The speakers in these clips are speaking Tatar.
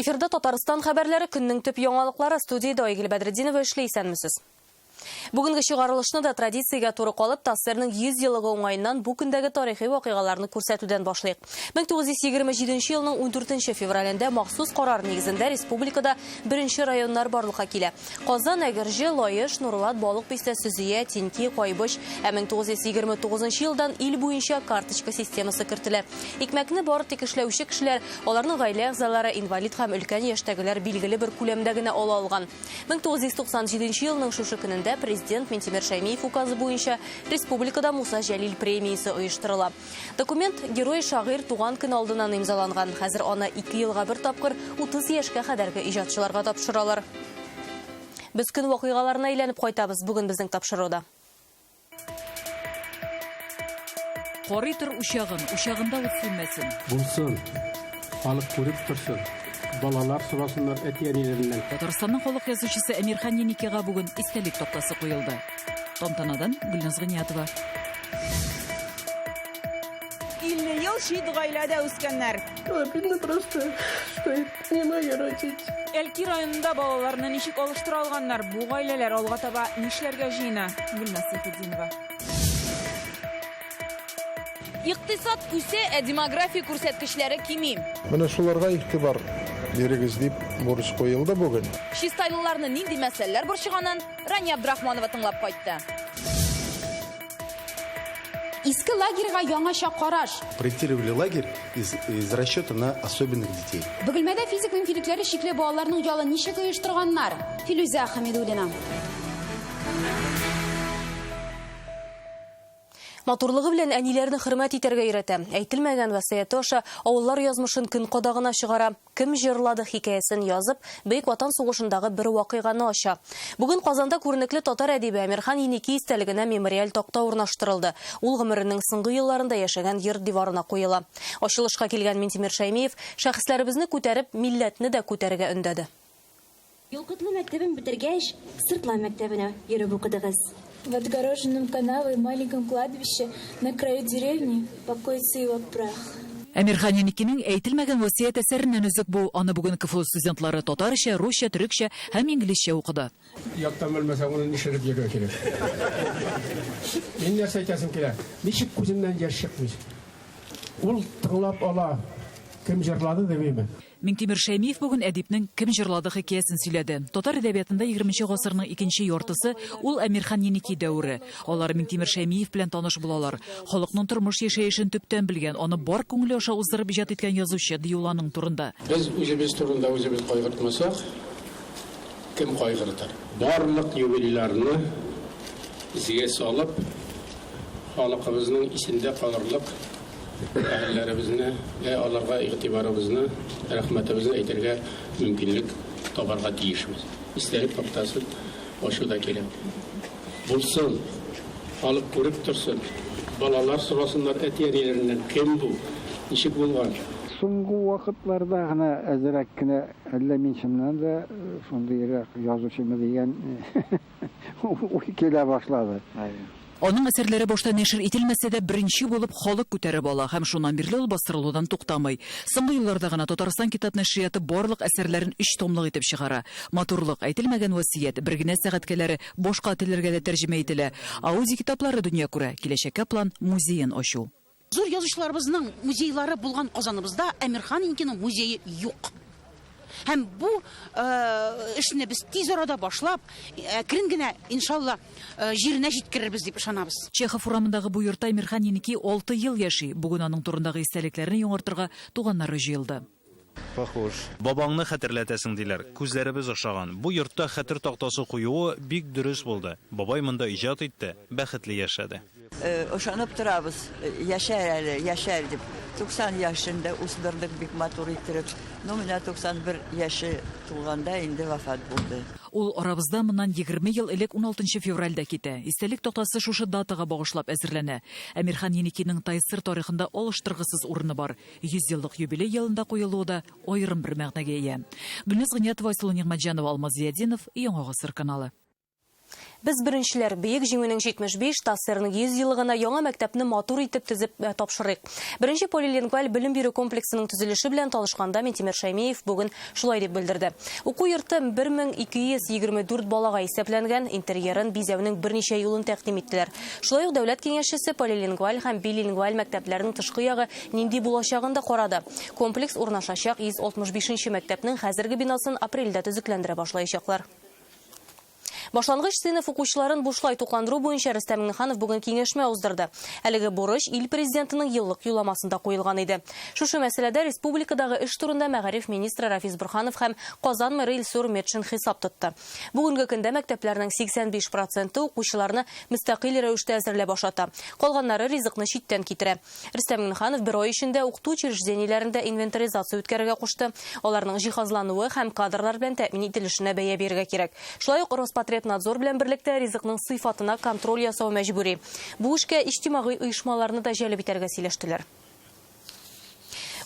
Эфирда Татарстан хәбәрләре көннең төп яңалыклары студиядә Айгөл Бәдретдинова эшли исәнмесез. Бүгенге чыгарылышны да традициягә туры калып, ТАССРның 100 еллыгы уңаеннан бу көндәге тарихи вакыйгаларны күрсәтүдән башлыйк. 1927 елның 14 февралендә махсус карар нигезендә республикада беренче районнар барлыкка килә. Казан, Әгерҗе, Лаеш, Нурлат, Балык Бистәсе, Зөя, Тинки, Кайбыч. Ә 1929 елдан ил буенча карточка системасы кертелә. Икмәкне бары тик эшләүче кешеләр, аларның гаилә әгъзалары, инвалид һәм өлкән яшьтәгеләр билгеле бер күләмдә генә ала алган. 1997 елның шушы көнендә президент Минтимер Шәймиев указы буенча республикада Муса Җәлил премиясе оештырыла. Документ герой-шагыйрь туган көн алдыннан имзаланган. Хәзер аны ике елга бер тапкыр 30 яшькә кадәрге иҗатчыларга тапшыралар. Без көн вакыйгаларына әйләнеп кайтабыз бүген безнең тапшыруда. Карый тор учагын, учагында ут сүнмәсен. Булсын, халык күреп торсын, балалар сорасыннар әти-әниләреннән. Татарстанның халык язучысы Әмирхан Еникига бүген истәлек тактасы куелды. Тантанадан Гөлназ Гыйниятова. 50 ел чит гаиләдә үскәннәр. Обидно просто, что это не мои родители. Әлки районында балаларны ничек алыштыра алганнар? Бу гаиләләр алга таба нишләргә җыена? Гөлназ Сәйфетдинова. Икътисад үсә, ә демография күрсәткечләре кими. Менә шуларга игътибар бирегез дип бурыч куелды бүген. Чистайлыларны нинди мәсьәләләр борчыганын Рания Абдрахманова тыңлап кайтты. Иске лагерьга яңача караш. Проектировали лагерь из, из расчета на особенных детей. Бөгелмәдә физик мөмкинлекләре чикле балаларның ялын ничек оештырганнар? Филүзә Хәмидуллина. Матурлыгы белән әниләрне хөрмәт итәргә өйрәтә. Әйтелмәгән васыяте аша авыллар язмышын көн кадагына чыгара. Кем җырлады хикәясен язып, Бөек Ватан сугышындагы бер вакыйганы ача. Бүген Казанда күренекле татар әдибе Әмирхан Еники истәлегенә мемориаль такта урнаштырылды. Ул гомеренең соңгы елларында яшәгән йорт диварына куела. Ачылышка килгән Минтимер Шәймиев шәхесләребезне күтәреп, милләтне дә күтәрергә өндәде. Юлкотлы мәктәбен бетергәч, Сыртлан мәктәбенә йөреп укыдыгыз. В отгороженном канавой маленьком кладбище на краю деревни покоится его прах. Әмирхан Еникинең әйтелмәгән васыять әсәреннән өзек бу. Аны бүген КФУ студентлары татарча, русча, төрекчә һәм инглизчә укыды. Яттан белмәсәң, аны нишләтеп йөрергә кирәк? Мин нәрсә әйтәсем килә? Ничек күземнән яшь чыкмый? Ул тыңлап ала, кем җырлады димиме? Миңтимер Шәймиев бүген әдипнең Кем җырлады хикәясен сөйләде. Татар әдәбиятында 20 гасырның икенче яртысы ул Әмирхан Еники дәвере. Алар Миңтимер Шәймиев белән таныш булалар. Халыкның тормыш-яшәешен төптән белгән, аны бар күңеле аша уздырып иҗат иткән язучы, ди ул аның турында. Без үзебез турында үзебез кайгыртмасак, кем кайгыртыр? Барлык юбилейларны изгә салып, халкыбызның исендә калырлык әһелләребезне вә аларга игътибарыбызны, рәхмәтебезне әйтергә мөмкинлек табарга тиешбез. Истәлек тактасын ачу да кирәк. Булсын, халык күреп торсын, балалар сорасыннар әти-әниләреннән, кем бу, ничек булган? Соңгы вакытларда гына әзрәк кенә, әллә мин чыннан да шундыйрак язучымы дигән уй килә башлады. Аның әсәрләре башта нәшер ителмәсә дә, беренче булып халык күтәреп ала һәм шуннан бирле ул бастырылудан туктамый. Соңгы елларда гына Татарстан китап нәшрияты барлык әсәрләрен өч томлык итеп чыгара. Матурлык, әйтелмәгән васыять, бер генә сәгатькәләре башка телләргә дә тәрҗемә ителә. Аудиокитаплары дөнья күрә. Киләчәккә план, музеен ачу. Зур язучыларыбызның музейлары булган Казаныбызда Әмирхан Еникиның музее юк. Һәм бу эшне без тиз арада башлап, әкрен генә, иншалла, җиренә җиткерербез дип ышанабыз. Чехов урамындагы бу йортта Әмирхан Еники алты ел яши. Бүген аның турындагы истәлекләрне яңартырга туганнары җыелды. Похож. Бабаңны хәтерләтәсең, диләр. Күзләребез ошаган. Бу йортта хәтер тактасы куюы бик дөрес булды. Бабай монда иҗат итте, бәхетле яшәде. Ышанып торабыз, яшәр әле, яшәр дип. 90 яшен дә уздырдык бик матур иттереп. Ну, менә 91 яше тулганда инде вафат булды. Ул арабызда моннан 20 ел элек 16 февральдә китә. Истәлек тактасы шушы датага багышлап әзерләнә. Әмирхан Еникинең ТАССР тарихында алыштыргысыз урыны бар. 100 еллык юбилей елында куелуы да аерым бер мәгънәгә ия. Гөлназ Гыйниятова, Айсылу Нигъмәтҗанова, Алмаз Зиятдинов, Яңа гасыр каналы. Без беренчеләр, Бөек Җиңүнең 75, ТАССРның 100 еллыгына яңа мәктәпне матур итеп төзеп э, тапшырыйк. Беренче полилингваль белем бирү комплексының төзелеше белән танышканда Минтимер Шәймиев бүген шулай дип белдерде. Уку йорты 1224 балага исәпләнгән, интерьерын бизәүнең берничә юлын тәкъдим иттеләр. Шулай ук дәүләт киңәшчесе полилингваль һәм билингваль мәктәпләрнең тышкы ягы нинди булачагын да карады. Комплекс урнашачак 165 нче мәктәпнең хәзерге бинасын апрельдә төзекләндерә башлаячаклар. Башлангыч сыйныф укучыларын бушлай тукландыру буенча Рөстәм Миңнеханов бүген киңәшмә уздырды. Әлеге бурыч ил Президентының еллык юлламасында куелган иде. Шушы мәсьәләдә республикадагы эш турында мәгариф министры Рафис Борһанов һәм Казан мэры Илсур Метшин хисап тотты. Бүгенге көндә мәктәпләрнең 85 проценты укучыларны мөстәкыйль рәвештә әзерләп ашата. Калганнары ризыкны читтән китерә. Рөстәм Миңнеханов бер ай эчендә укыту учреждениеләрендә инвентаризация үткәрергә кушты. Аларның җиһазлануы һәм кадрлар белән тәэмин ителешенә бәя бирергә кирәк. Шулай ук Роспотребнадзор белән берлектә ризыкның сыйфатына контроль ясау мәҗбүри. Бу эшкә иҗтимагый оешмаларны да җәлеп итәргә сөйләштеләр.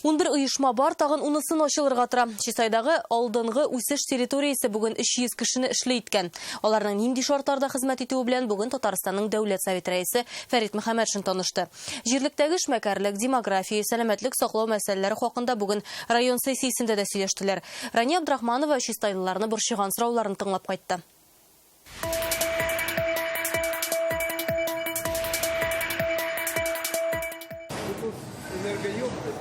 11 оешма бар, тагын унысын ачылырга тора. Чисайдагы алдынгы үсеш территориясе бүген 300 кешене эшле иткән. Аларның нинди шартларда хезмәт итүе белән бүген Татарстанның Дәүләт Советы рәисе Фәрит Мөхәммәтшин танышты. Җирлектәге эшмәкәрлек, демография, сәламәтлек саклау мәсьәләләре хакында бүген район сессиясендә дә сөйләштеләр. Рания Абдрахманова чистайлыларны борчыган сорауларын тыңлап кайтты.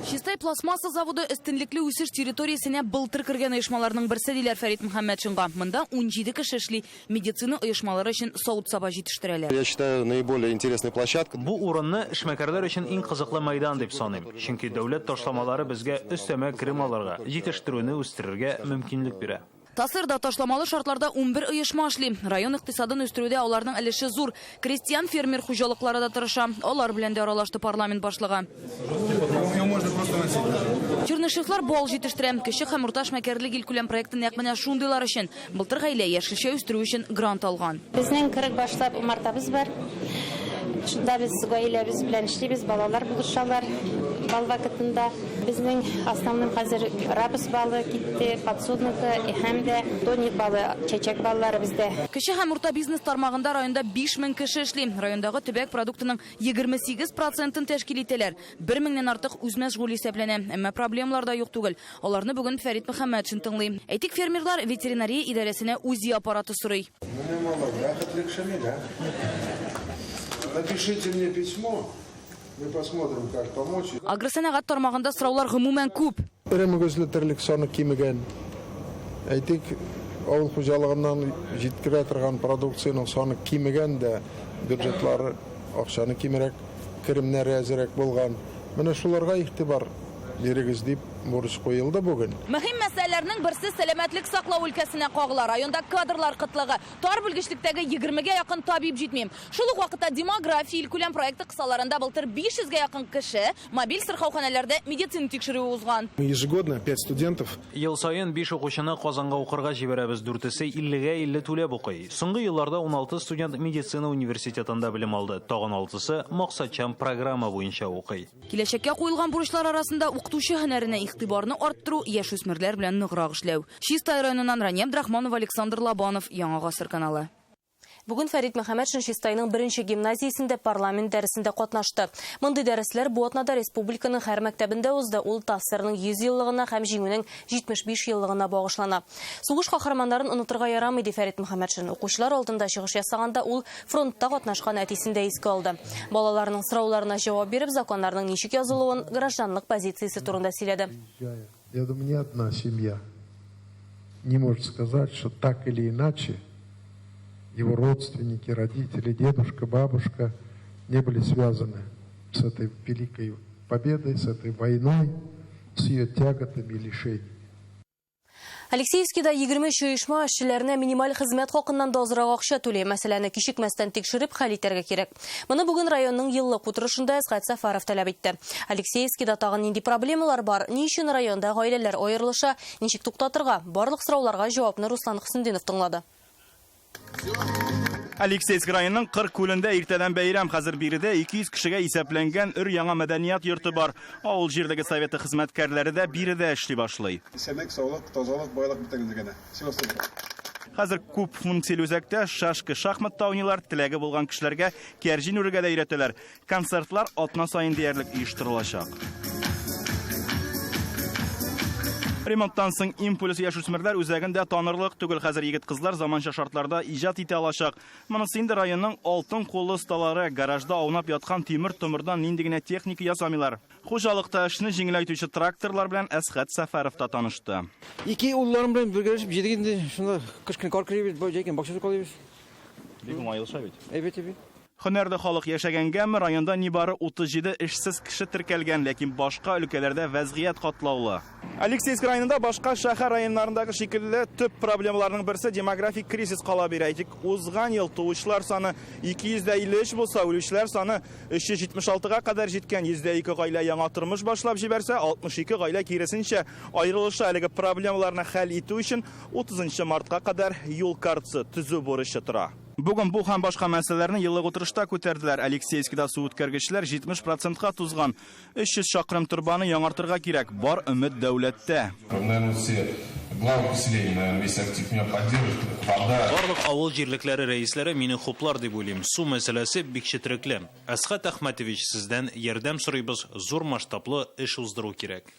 Чистай пластмасса заводы өстенлекле үсеш территориясенә былтыр кергән оешмаларның берсе, диләр Фәрит Мөхәммәтшинга. Монда 17 кеше эшли. Медицина оешмалары өчен савыт-саба җитештерәләр. Я считаю, наиболее интересная площадка. Бу урынны эшмәкәрләр өчен иң кызыклы мәйдан дип саныйм, чөнки дәүләт ташламалары безгә өстәмә керем алырга, җитештерүне үстерергә мөмкинлек бирә. ТАССРда ташламалы шартларда 11 оешма эшли. Район икътисадын үстерүдә аларның өлеше зур. Крестьян-фермер хуҗалыклары да тырыша. Алар белән дә аралашты парламент башлыгы. Чернышевлар бал җитештерә. Кече һәм урта эшмәкәрлек илкүләм проекты нәкъ менә шундыйлар өчен. Былтыр гаилә яшелчә үстерү өчен грант алган. Безнең 40 башлап умартабыз бар. Шунда без гаиләбез белән эшлибез, балалар булышалар бал вакытында. Безнең основном хәзер рапс балы китте, подсолнухы һәм дә тоник балы, чәчәк баллары бездә. Кече һәм урта бизнес тармагында районда 5000 кеше эшли. Райондагы төбәк продуктының 28 процентын тәшкил итәләр. Бер меңнән артык үзмәшгуль исәпләнә. Әмма проблемалар да юк түгел. Аларны бүген Фәрит Мөхәммәтшин тыңлый. Әйтик, фермерлар ветеринария идарәсенә УЗИ аппараты сорый. Бәхетле кеше мин, а? Напишите мне письмо, мы посмотрим, как помочь. Агросәнәгать тармагында сораулар гомумән күп. Эре мөгезле терлек саны кимегән. Әйтик, авыл хуҗалыгыннан җиткерә торган продукциянең саны кимегән дә, бюджетлары акчаны кимрәк, керемнәре әзрәк булган. Менә шуларга игътибар бирегез дип бурыч куелды бүген. Мөһим мәсьәләләрнең берсе сәламәтлек саклау өлкәсенә кагыла. Районда кадрлар кытлыгы. Тар белгечлектәге егермегә якын табиб җитми. Шул ук вакытта Демография илкүләм проекты кысаларында былтыр 500 гә якын кеше мобиль сырхауханәләрдә медицина тикшерүе узган. Ежегодно 5 студентов. Ел саен 5 укучыны Казанга укырга җибәрәбез, дүртесе иллегә 50 түләп укый. Соңгы елларда 16 студент медицина университетында белем алды, тагын алтысы максатчан программа буенча укый. Киләчәккә куелган бурычлар арасында укытучы һөнәренә игътибарны арттыру, яшүсмерләр белән ныграк эшләү. Чистай районыннан Рания Абдрахманова, Александр Лобанов, Яңа Гасыр каналы. Бүген Фәрит Мөхәммәтшин Чистайның беренче гимназиясендә парламент дәресендә катнашты. Мондый дәресләр бу атнада республиканың һәр мәктәбендә узды. Ул ТАССРның 100 еллыгына һәм Җиңүнең 75 еллыгына багышлана. Сугыш каһарманнарын онытырга ярамый, ди Фәрит Мөхәммәтшин. Укучылар алдында чыгыш ясаганда ул фронтта катнашкан әтисен дә искә алды. Балаларның сорауларына җавап биреп, законнарның ничек язылуын, гражданлык позициясе турында сөйләде. Я думаю, ни одна семья не может сказать, что так или иначе его родственники, родители, дедушка, бабушка не были связаны с этой великой победой, с этой войной, с ее тяготами и лишениями. Алексеевскийда 23 оешма эшчеләренә минималь хезмәт хакыннан да азрак акча түли. Мәсьәләне кичекмәстән тикшереп хәл итәргә кирәк. Моны бүген районның еллык утырышында Әсгать Сәфәров таләп итте. Алексеевскийда тагын нинди проблемалар бар? Ни өчен районда гаиләләр аерылыша? Ничек туктатырга? Барлык сорауларга җавапны Руслан Хөснетдинов тыңлады. Алексеевск районының Кыр күлендә иртәдән бәйрәм. Хәзер биредә 200 кешегә исәпләнгән өр яңа мәдәният йорты бар. Авыл җирлеге советы хезмәткәрләре дә биредә эшли башлый. Исәнлек, саулык, тазалык, байлык бөтәгезгә дә. Всего доброго. Хәзер күп функцияле үзәктә шашка, шахмат та уйныйлар, теләге булган кешеләргә кәрҗин үрергә дә өйрәтәләр. Концертлар атна саен диярлек оештырылачак. Ремонттан соң Импульс яшүсмерләр үзәген дә танырлык түгел. Хәзер егет-кызлар заманча шартларда иҗат итә алачак. Монысы инде районның алтын куллы осталары. Гаражда аунап яткан тимер-томырдан нинди генә техника ясамыйлар. Хуҗалыкта эшне җиңеләйтүче тракторлар белән Әсхәт Сәфәров та танышты. Ике улларым белән бергәләшеп җыйдык инде. Шунда кыш көне кар көрибез, җәй көне бакча сукалыйбыз. Бик уңайлы бит. Әйбәт, әйбәт. Һөнәрле халык яшәгәнгәме, районда нибары 37 эшсез кеше теркәлгән, ләкин башка өлкәләрдә вәзгыять катлаулы. Алексеевск районында башка шәһәр районнарындагы шикелле төп проблемаларның берсе демографик кризис кала бирә. Әйтик, узган ел туучылар саны 253 булса, үлүчеләр саны 376-га кадәр җиткән. 102 гаилә яңа тормыш башлап җибәрсә, 62 гаилә киресенчә аерылыша. Әлеге проблемаларны хәл итү өчен 30 мартка кадәр юл картасы төзү бурычы тора. Бүген бу һәм башка мәсьәләләрне еллык утырышта күтәрделәр. Алексеевскида су үткәргечләр 70%-ка тузган. 300 чакрым торбаны яңартырга кирәк. Бар өмет дәүләттә. Наверное, все главы поселений, наверное, весь актив меня поддержит. Вода. Барлык авыл җирлекләре рәисләре мине хуплар дип уйлыйм. Су мәсьәләсе бик четерекле. Әсхәт Әхмәтович, сездән ярдәм сорыйбыз. Зур масштаблы эш уздыру кирәк.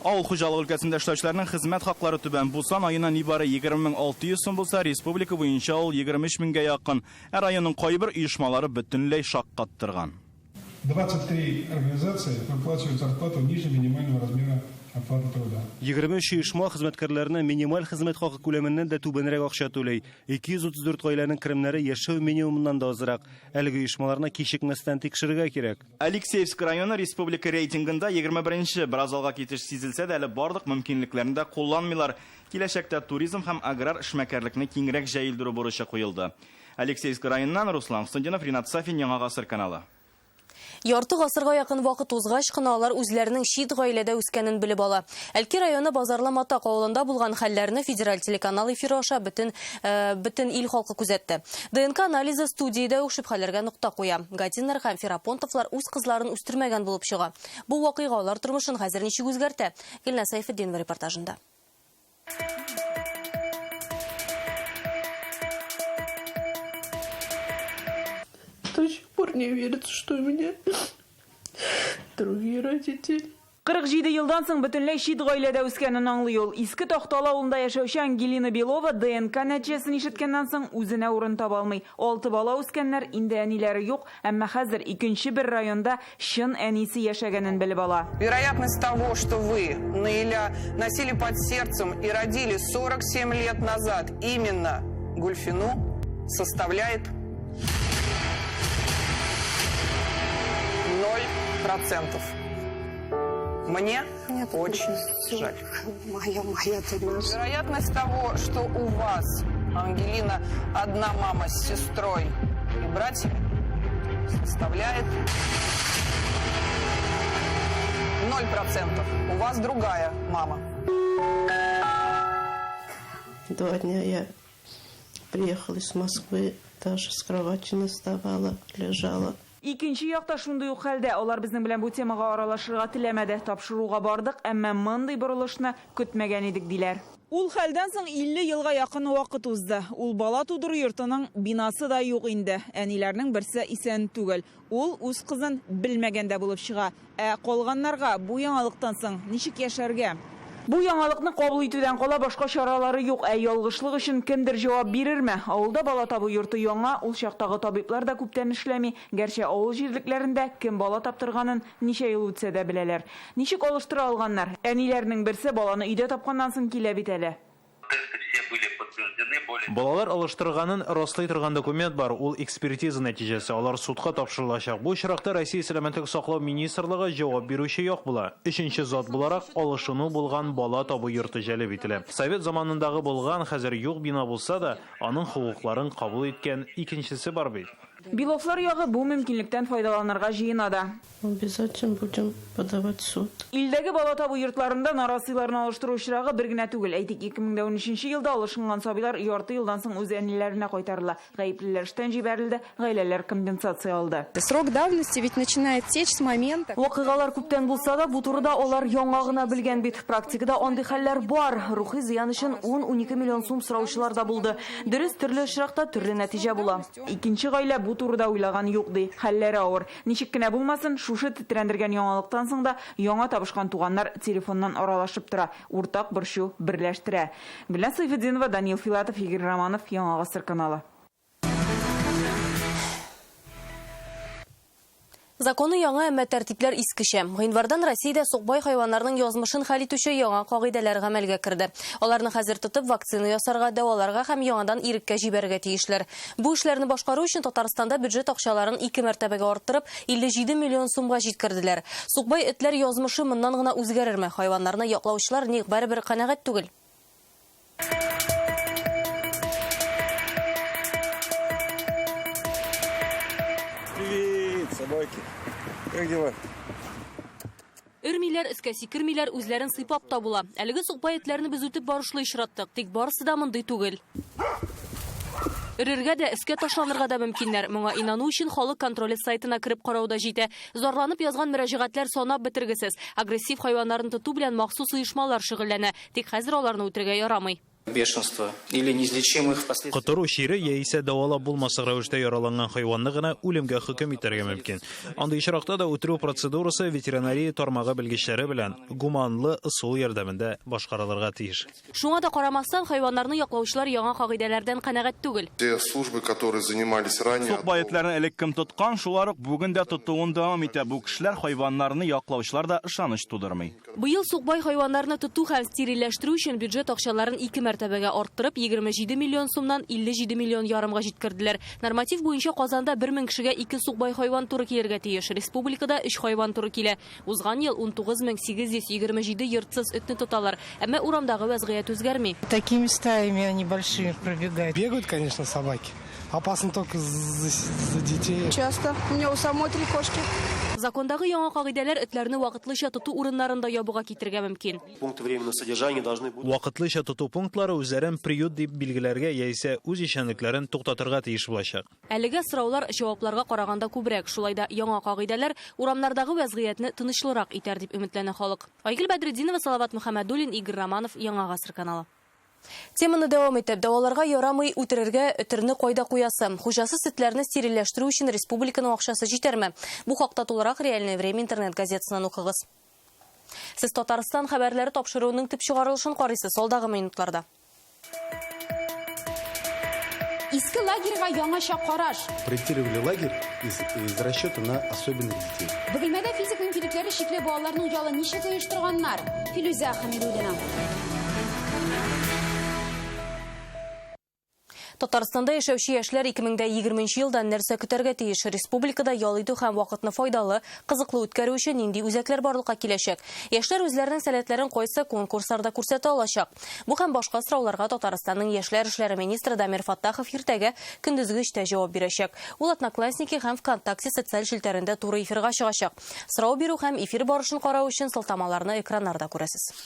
Авыл хуҗалыгы өлкәсендә эшләүчеләрнең хезмәт хаклары түбән. Бу сан аена нибары 20 600 сум булса, республика буенча ул 23 меңгә якын. Ә районның кайбер оешмалары бөтенләй шаккаттырган. 23 организации выплачивают зарплату ниже минимального размера оплаты труда. 23 оешма хезмәткәрләренә минималь хезмәт хакы күләменнән дә түбәнрәк акча түли. 234 гаиләнең керемнәре яшәү минимумыннан да азрак. Әлеге оешмаларны кичекмәстән тикшерергә кирәк. Алексеевск районы республика рейтингында 21-нче. Бераз алга китеш сизелсә дә, әле барлык мөмкинлекләрне дә кулланмыйлар. Киләчәктә туризм һәм аграр эшмәкәрлекне киңрәк җәелдерү бурычы куелды. Алексеевск районыннан Руслан Хөснетдинов, Ринат Сафин, Яңа Гасыр каналы. Ярты гасырга якын вакыт узгач кына алар үзләренең чит гаиләдә үскәнен белеп ала. Әлки районы Базарлы Матак авылында булган хәлләрне федераль телеканал эфиры аша бөтен ил халкы күзәтте. ДНК анализы студиядә үк шөбһәләргә нокта куя. Гатиннар һәм Ферапонтовлар үз кызларын үстермәгән булып чыга. Бу вакыйга алар тормышын хәзер ничек үзгәртә? Гөлназ Сәйфетдинова репортажында. До сих пор не верится, что у меня другие родители. 47 елдан соң бөтенләй чит гаиләдә үскәнен аңлый ул. Иске Тахталы авылында яшәүче Ангелина Белова ДНК нәтиҗәсен ишеткәннән соң үзенә урын таба алмый. 6 бала үскәннәр, инде әниләре юк, әмма хәзер икенче бер районда чын әнисе яшәгәнен белеп ала. Вероятность того, что вы, Наиля, носили под сердцем и родили 47 лет назад именно Гульфину, составляет 0%. Мне очень жаль. Моя, моя ты наша. Вероятность того, что у вас, Ангелина, одна мама с сестрой и братьями, составляет 0%. У вас другая мама. 2 дня я приехала из Москвы, даже с кровати не вставала, лежала. Икенче якта шундый ук хәлдә. Алар безнең белән бу темага аралашырга теләмәде. Тапшыруга бардык, әмма мондый борылышны көтмәгән идек, диләр. Ул хәлдән соң 50 елга якын вакыт узды. Ул бала тудыру йортының бинасы да юк инде. Әниләрнең берсе исән түгел. Ул үз кызын белмәгәндә булып чыга. Ә калганнарга бу яңалыктан соң ничек яшәргә? Бу яңалыкны кабул итүдән кала башка чаралары юк. Ә ялгышлык өчен кемдер җавап бирерме? Авылда бала табу йорты яңа, ул чактагы табиблар да күптән эшләми. Гәрчә авыл җирлекләрендә кем бала таптырганын ничә ел үтсә дә беләләр. Ничек алыштыра алганнар? Әниләрнең берсе баланы өйдә тапканнан соң килә бит әле. Балалар алыштырганын раслый торган документ бар, ул экспертиза нәтиҗәсе, алар судка тапшырылачак. Бу очракта Россия Сәламәтлек саклау министрлыгы җавап бирүче як була. Өченче зат буларак алышыну булган бала табу йорты җәлеп ителә. Совет заманындагы булган, хәзер юк бина булса да, аның хокукларын кабул иткән икенчесе бар бит. Беловлар ягы бу мөмкинлектән файдаланырга җыена да. Обязательно будем подавать в суд. Илдәге бала табу йортларында нарасыйларны алыштыру очрагы бер генә түгел. Әйтик, 2013 елда алышынган сабыйлар Ярты елдан соң үз әниләренә кайтарыла. Гаеплеләр эштән җибәрелде, гаиләләр компенсация алды. Срок давности ведь начинает течь с момента. Вакыйгалар күптән булса да, бу турыда алар яңа гына белгән бит. Практикада андый хәлләр бар. Рухи зыян өчен 10-12 миллион сум сораучылар да булды. Дөрес, төрле очракта төрле нәтиҗә була. Икенче гаилә бу турыда уйлаган юк ди. Хәлләре авыр. Ничек кенә булмасын, шушы тетрәндергән яңалыктан соң да яңа табышкан туганнар телефоннан аралашып тора. Уртак борчу берләштерә. Гөлназ Сайфетдинова, Данил Филатов, Игорь Романов, Яңа Гасыр каналы. Законы яңа, әмма тәртипләр искечә. Гыйнвардан Россиядә сукбай хайваннарның язмышын хәл итүче яңа кагыйдәләр гамәлгә керде. Аларны хәзер тотып вакцина ясарга, дәваларга һәм яңадан иреккә җибәрергә тиешләр. Бу эшләрне башкару өчен Татарстанда бюджет акчаларын 2 мәртәбәгә арттырып, 57 миллион сумга җиткерделәр. Сукбай этләр язмышы моннан гына үзгәрерме? Хайваннарны яклаучылар ник барыбер канәгать түгел? Привет, собаки. Как дела? Өрмиләр, өскә сикермиләр, үзләрен сыйпап та була. Әлеге сукбай этләрне без үтеп барышлый очраттык. Тик барысы да мондый түгел. Өрергә дә, өскә ташланырга да мөмкиннәр. Моңа инану өчен халык контроле сайтына кереп карау да җитә. Зарланып язган мөрәҗәгатьләр санап бетергесез. Агрессив хайваннарны тоту белән махсус оешмалар шөгыльләнә. Тик хәзер аларны үтерергә ярамый. Бешенство или неизлечимых последствий. Котыру чире яисә дәвалап булмаслык рәвештә яраланган хайванны гына үлемгә хөкем итәргә мөмкин. Андый очракта да үтерү процедурасы ветеринария тармагы белгечләре белән гуманлы ысул ярдәмендә башкарылырга тиеш. Шуңа да карамастан, хайваннарны яклаучылар яңа кагыйдәләрдән канәгать түгел. Те службы, которые занимались ранее, Сукбай этләрне элек кем тоткан, шулар ук бүген дә тотуын дәвам итә. Бу кешеләр хайваннарны яклаучылар да ышаныч тудырмый. Быел сукбай хайваннарны тоту һәм стерильләштерү өчен бюджет акчаларын 2 мәртәбәгә арттырып, 27 миллион сумнан 57 миллион ярымга җиткерделәр. Норматив буенча Казанда 1000 кешегә 2 сукбай хайван туры килергә тиеш. Республикада 3 хайван туры килә. Узган ел 19827 йортсыз этне тоталар. Әмма урамдагы вазгыять үзгәрми. Такими стаями они большими пробегают. Бегают, конечно, собаки. Опасно только за детей. Часто. У меня у самой 3 кошки. Закондагы яңа кагыйдәләр этләрне вакытлыча тоту урыннарында ябуга китерергә мөмкин. Пункты временного содержания должны будут. Вакытлыча тоту пунктлары үзләрен приют дип билгеләргә яисә үз эшчәнлекләрен туктатырга тиеш булачак. Әлегә сораулар җавапларга караганда күбрәк. Шулай да яңа кагыйдәләр урамнардагы вазгыятьне тынычлырак итәр дип өметләнә халык. Айгөл Бәдретдинова, Салават Мөхәммәдуллин, Игорь Романов, Яңа Гасыр каналы. Теманы дәвам итеп, дәваларга ярамый, үтерергә, өтерне кайда куясы? Хуҗасыз этләрне стерильләштерү өчен республиканың акчасы җитәрме? Бу хакта тулырак Реальное время интернет газетасыннан укыгыз. Сез Татарстан хәбәрләре тапшыруының төп чыгарылышын карыйсыз алдагы минутларда. Иске лагерьга яңача караш. Проектировали лагерь из расчета на особенных детей. Бөгелмәдә физик мөмкинлекләре чикле балаларның ялын ничек оештырганнар? Филүзә Хәмидуллина. Татарстанда яшәүче яшьләр 2020 елдан нәрсә көтәргә тиеш? Республикада ял итү һәм вакытны файдалы, кызыклы үткәрү өчен нинди үзәкләр барлыкка киләчәк? Яшьләр үзләренең сәләтләрен кайсы конкурсларда күрсәтә алачак? Бу һәм башка сорауларга Татарстанның яшьләр эшләре министры Дамир Фаттахов иртәгә көндезге 3-тә җавап бирәчәк. Ул Одноклассники һәм ВКонтакте социаль челтәрендә туры эфирга чыгачак. Сорау бирү һәм эфир барышын карау өчен сылтамаларны экраннарда күрәсез.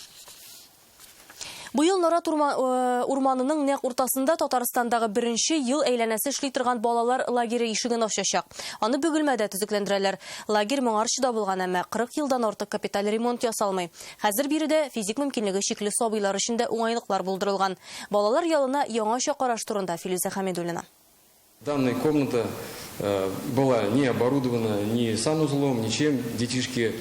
Быел Нарат урманының нәкъ уртасында Татарстандагы беренче ел әйләнәсе эшли торган балалар лагере ишеген ачачак. Аны Бөгелмәдә төзекләндерәләр. Лагерь моңарчы да булган, әмма 40 елдан артык капиталь ремонт ясалмый. Хәзер биредә физик мөмкинлеге чикле сабыйлар өчен дә уңайлыклар булдырылган. Балалар ялына яңача караш турында Филүзә Хәмидуллина. Данная комната была не оборудована ни санузлом, ничем. Детишки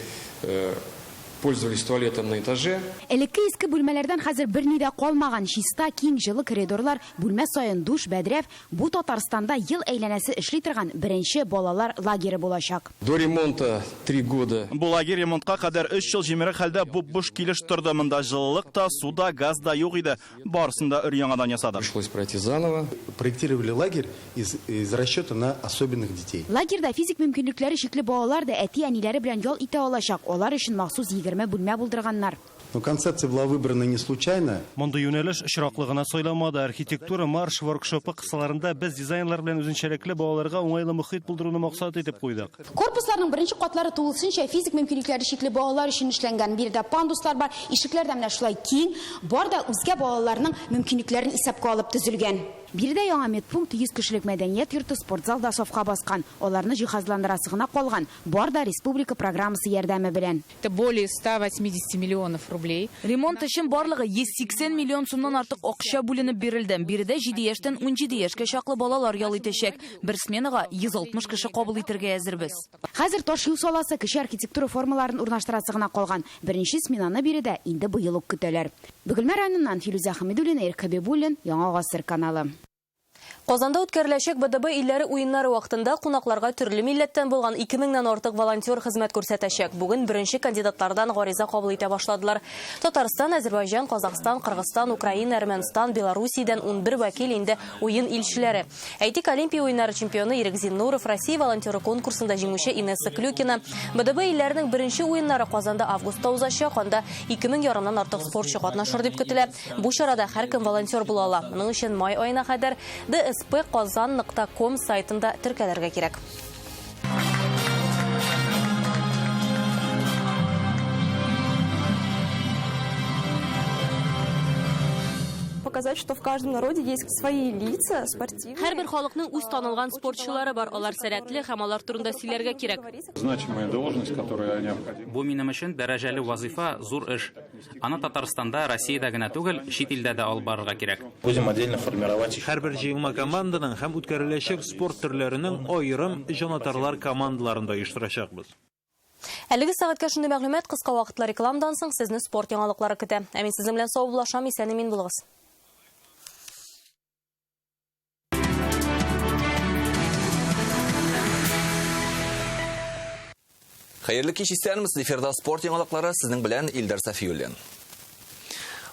пользовались туалетом на этаже. Элекке иске бүлмәләрдән хәзер берни дә калмаган. Чиста, киң, җылы коридорлар, бүлмә саен душ, бәдрәф. Бу Татарстанда ел әйләнәсе эшли торган беренче балалар лагере булачак. До ремонта 3 года. Бу лагерь ремонтка кадәр 3 ел җимерек хәлдә буп-буш килеш торды. Монда җылылык та, су да, газ да юк иде. Барысын да өр-яңадан ясадык. Пришлось пройти заново. Проектировали лагерь из расчета на особенных детей. Лагерьда физик мөмкинлекләре чикле балалар да әти-әниләре белән ял итә алачак. Алар өчен махсус 20 бүлмә булдырганнар. Но концепция была выбрана не случайно. Мондый юнәлеш очраклы гына сайланмады. Архитектура марш воркшопы кысаларында без дизайнерлар белән үзенчәлекле балаларга уңайлы мохит булдыруны максат итеп куйдык. Корпусларның беренче катлары тулысынча физик мөмкинлекләре чикле балалар өчен эшләнгән. Биредә пандуслар бар, ишекләр дә менә шулай киң, бар да үзгә балаларның мөмкинлекләрен исәпкә алып төзелгән. Биредә яңа медпункт, 100 кешелек мәдәният йорты, спортзал да сафка баскан. Аларны җиһазландырасы гына калган. Бар да республика программасы ярдәме белән. Это более 180 миллионов рублей. Ремонт өчен барлыгы 180 миллион сумнан артык акча бүленеп бирелде. Биредә 7 яшьтән 17 яшькә чаклы балалар ял итәчәк. Бер сменага 160 кеше кабул итәргә әзербез. Хәзер таш юл саласы, кече архитектура формаларын урнаштырасы гына калган. Беренче сменаны биредә инде быел ук көтәләр. Бөгелмә районыннан Филүзә Хәмидуллина, Ирек Хәбибуллин, Яңа Гасыр каналы. Казанда үткәреләчәк БДБ илләре уеннары вакытында кунакларга төрле милләттән булган 2000-нән артык волонтер хезмәт күрсәтәчәк. Бүген беренче кандидатлардан гариза кабул итә башладылар. Татарстан, Азербайҗан, Казахстан, Кыргызстан, Украина, Әрмәнстан, Белоруссиядән 11 вәкил инде уен илчеләре. Әйтик, Олимпия уеннары чемпионы Ирек Зиннуров, Россия волонтеры конкурсында җиңүче Инесса Клюкина. БДБ илләренең беренче уеннары Казанда августта узачак, анда 2000 ярымнан артык спортчы катнашыр дип көтелә. Бу чарада һәркем волонтер була ала. Моның өчен май аена кадәр dspkazan.com сайтында теркәлергә кирәк. Показать, что в каждом народе есть свои лица, спортивные. Һәрбер халыкның үз танылган спортчылары бар. Алар сәләтле һәм алар турында сөйләргә кирәк. Значимая должность, которая необходима. Бу минем өчен дәрәҗәле вазифа, зур эш. Аны Татарстанда, Россиядә генә түгел, чит илдә дә алып барырга кирәк. Будем отдельно формировать. Һәрбер җыелма команданың һәм үткәреләчәк спорт төрләренең аерым җанатарлар командаларын да оештырачакбыз. Әлеге сәгатькә шундый мәгълүмат, кыска вакытлы рекламадан соң сезне спорт яңалыклары көтә. Ә мин сезнең белән саубуллашам, исән-имин булыгыз. Хәерле кич, исәнмесез. Эфирда спорт яңалыклары, сезнең белән Илдар Сафиуллин.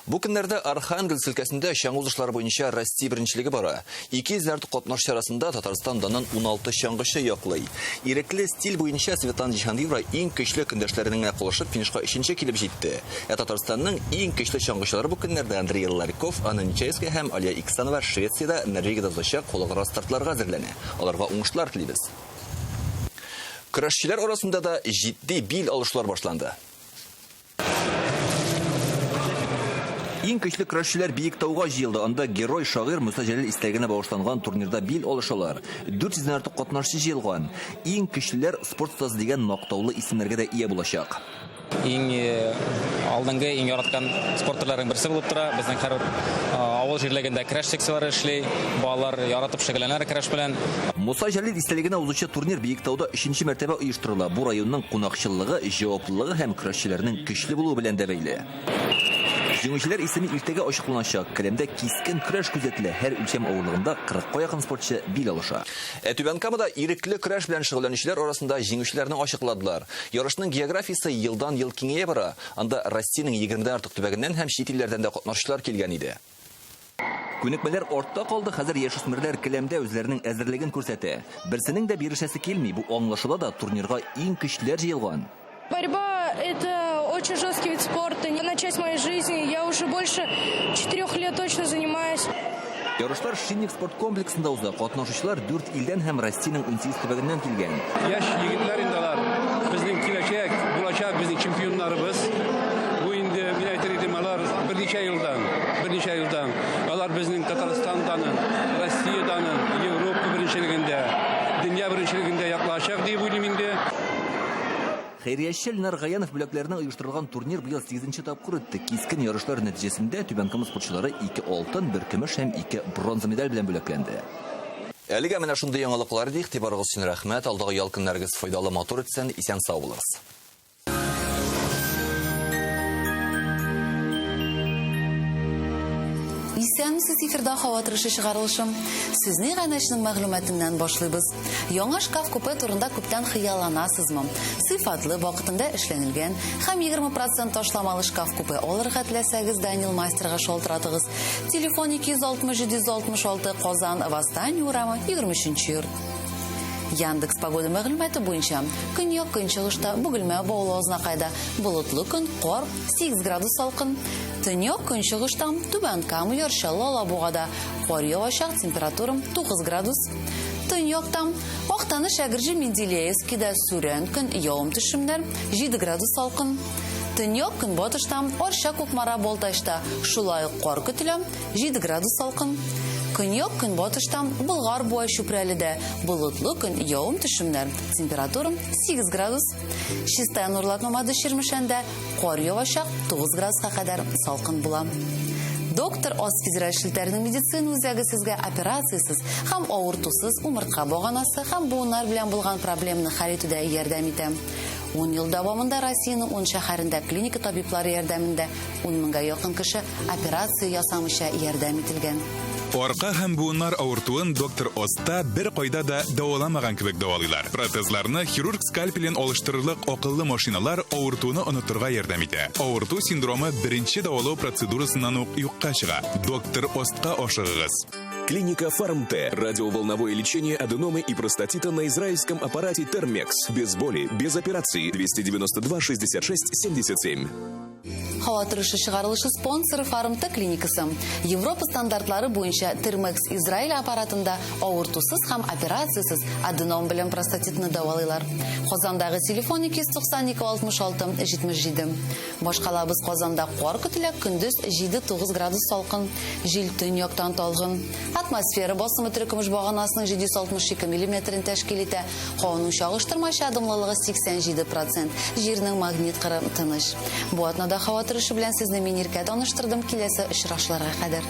Бу көннәрдә Архангельск өлкәсендә чаңгы узышлары буенча Россия беренчелеге бара. 200 артык катнашчы арасында Татарстан данын 16 чаңгычы яклый. Ирекле стиль буенча Светлана Җиһангирова иң көчле көндәшләренең генә калышып финишка 3нче килеп җитте. Ә Татарстанның иң көчле чаңгычылары бу көннәрдә Андрей Ларьков, Анна Нечаевская һәм Алия Иксанова Швециядә, Норвегиядә узачак халыкара стартларга әзерләнә. Аларга уңышлар телибез. Көрәшчеләр арасында да җитди бил алышлар башланды. Иң көчле көрәшчеләр Биек тауга җыелды. Анда герой шагыйрь Муса Җәлил истәлегенә багышланган турнирда бил алышалар. 400 артык катнашчы җыелган. Иң көчлеләр спорт остасы дигән мактаулы исемнәргә дә ия булачак. Иң алдынгы, иң яраткан спорт төрләренең берсе булып тора. Безнең һәр авыл җирлегендә көрәш секцияләре эшли. Балалар яратып шөгыльләнәләр көрәш белән. Муса Җәлил истәлегенә узучы турнир Биек тауда 3нче мәртәбә оештырыла. Бу районның кунакчыллыгы, җаваплылыгы һәм көрәшчеләрнең көчле булуы белән дә бәйле. Җиңүчеләр исеме иртәгә ачыкланачак. Келәмдә кискен көрәш күзәтелә. Һәр үлчәм авырлыгында 40-ка якын спортчы бил алыша. Ә Түбән Камада ирекле көрәш белән шөгыльләнүчеләр арасында җиңүчеләрне ачыкладылар. Ярышның географиясе елдан-ел киңәя бара. Анда Россиянең 20-дән артык төбәгеннән һәм чит илләрдән дә катнашучылар килгән иде. Күнекмәләр артта калды, хәзер яшүсмерләр келәмдә үзләренең әзерлеген күрсәтә. Берсенең дә бирешәсе килми, бу аңлашыла да, турнирга иң көчлеләр җыелган. Борьба – это очень жесткий вид спорта. Она часть моей жизни. Я уже больше 4 лет точно занимаюсь. Ярышлар Шинник спорт комплексында уза. Катнашучылар 4 илдән һәм Россиянең 18 төбәгеннән килгән. Яшь егетләр инде алар. Безнең киләчәк, булачак безнең чемпионнарыбыз. Бу инде, мин әйтер идем, алар берничә елдан, берничә елдан. Алар безнең Татарстан данын, Россия данын, Европа беренчелегендә, дөнья беренчелегендә яклашачак дип уйлыйм инде. Хәйрияче Ленар Гаянов бүләкләренә оештырылган турнир быел 8нче тапкыр үтте. Кискен ярышлар нәтиҗәсендә Түбән Кама спортчылары 2 алтын, 1 көмеш һәм 2 бронза медаль белән бүләкләнде. Әлегә менә шундый яңалыклар иде. Игътибарыгыз өчен рәхмәт. Алдагы ял көннәрегез файдалы, матур үтсен. Исән сау булыгыз. Исәнмесез, эфирда һава торышы чыгарылышым. Сүзне иганәченең мәгълүматыннан башлыйбыз. Яңа шкаф-купе турында күптән хыялланасызмы? Сыйфатлы, вакытында эшләнелгән һәм 20% ташламалы шкаф-купе алырга теләсәгез, Данил Мастерга шалтыратыгыз. Телефон 260 766, Казан, Восстание урамы, 23 йорт. Яндекс Погода мәгълүматы буенча, көньяк көнчыгышта, Бөгелмә, Баулы, Азнакайда болытлы көн, кар, 8 градус салкын. Төньяк көнчыгышта, Түбән Кама, Яр Чаллы, Алабугада кар явачак, температура 9 градус. Төньякта, Актаныш, Әгерҗе, Менделеевскида сүрән көн, явым-төшемнәр, 7 градус салкын. Төньяк көнбатышта, Арча, Кукмара, Балтачта шулай ук кар көтелә, 7 градус салкын. Көньяк көнбатышта, Болгар, Буа, Чүпрәледә болытлы көн, явым-төшемнәр, температура 8 градус. Чистай, Нурлат, Мамадыш, Чирмешәндә кар явачак, 9 градуска кадәр салкын була. Доктор Ос федераль челтәренең медицина үзәге сезгә операциясез һәм авыртусыз умыртка баганасы һәм буыннар белән булган проблеманы хәл итүдә ярдәм итә. Ун ел дәвамында Россиянең ун шәһәрендә клиника табиблары ярдәмендә ун меңгә якын кеше операция ясамыйча ярдәм ителгән. Арка һәм буыннар авыртуын доктор Оста бер кайда да дәваламаган кебек дәвалыйлар. Протезларны хирург скальпелен алыштырырлык акыллы машиналар авыртуны онытырга ярдәм итә. Авырту синдромы беренче дәвалау процедурасыннан ук юкка чыга. Доктор Остка ашыгыгыз. Клиника Фармте. Радиоволновое лечение аденомы и простатита на израильском аппарате Термекс. Без боли, без операции. 292 66 77. Һава торышы чыгарылышы спонсоры Фармте клиникасы. Европа стандартлары буенча Термекс Израиль аппаратында авыртусыз һәм операциясез аденом белән простатитны дәвалыйлар. Казандагы телефон 292 66 77. Башкалабыз Казанда кар көтелә, көндез 7-9 градус салкын, җил төньяктан талгын. Атмосфера басымы терекөмеш баганасының 762 миллиметрын тәшкил итә. Һаваның чагыштырмача дымлылыгы 87%. Җирнең магнит кыры тыныч. Бу атнада һава торышы белән сезне мин Иркә таныштырдым. Киләсе очрашуларга кадәр.